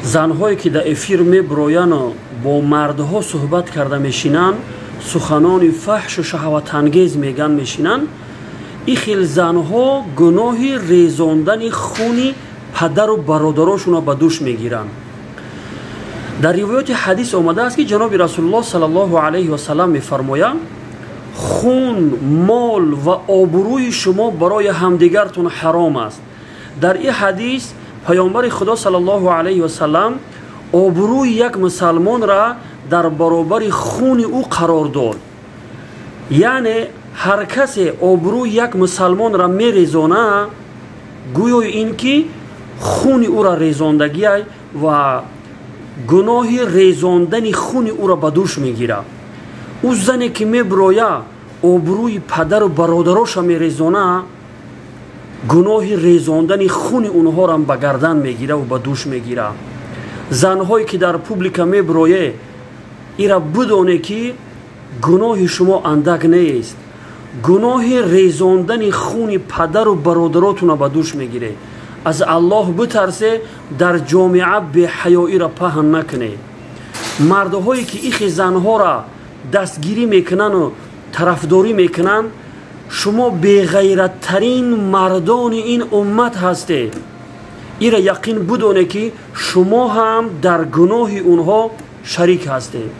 Занҳое ки дар эфир мебирояну бо мардҳо суҳбат карда мешинанд, суханони фаҳшу шаҳватангез меган мешинанд, ин хел занҳо гуноҳи резондани хуни падару бародарошонро ба дӯш мегиранд. Дар ривояти ҳадис омадааст, ки ҷаноби Расулуллоҳ саллаллоҳу алайҳи васалам мефармоянд: хун, мол ва обрӯи шумо барои ҳамдигартон ҳаром аст. Дар ин ҳадис паёмбари Худо саллаллоҳу алайҳи васалам обрӯи як мусалмонра дар баробари хуни ӯ қарор дод. Яъне ҳар касе обрӯи як мусалмонра мерезона, гӯёи ин ки хуни ӯра резондагиай ва гуноҳи резондани хуни ӯра ба дӯш мегирад. Ӯ зане ки мебироя, обрӯи падару бародароша мерезона, гуноҳи резондани хуни онҳорам ба гардан мегира ва ба дӯш мегира. Занҳое ки дар публика мебирое, ира бидоне, ки гуноҳи шумо андак нест. Гуноҳи резондани хуни падару бародаротуна ба дӯш мегире. Аз Аллоҳ битарсе, дар ҷомеа беҳаёиро паҳн накунед. Мардҳое ки ихи занҳоро дастгирӣ мекунану тарафдорӣ мекунанд, шумо беғайраттарин мардони ин уммат ҳастед. Ира яқин бидоне, ки шумо ҳам дар гуноҳи онҳо шарик ҳастед.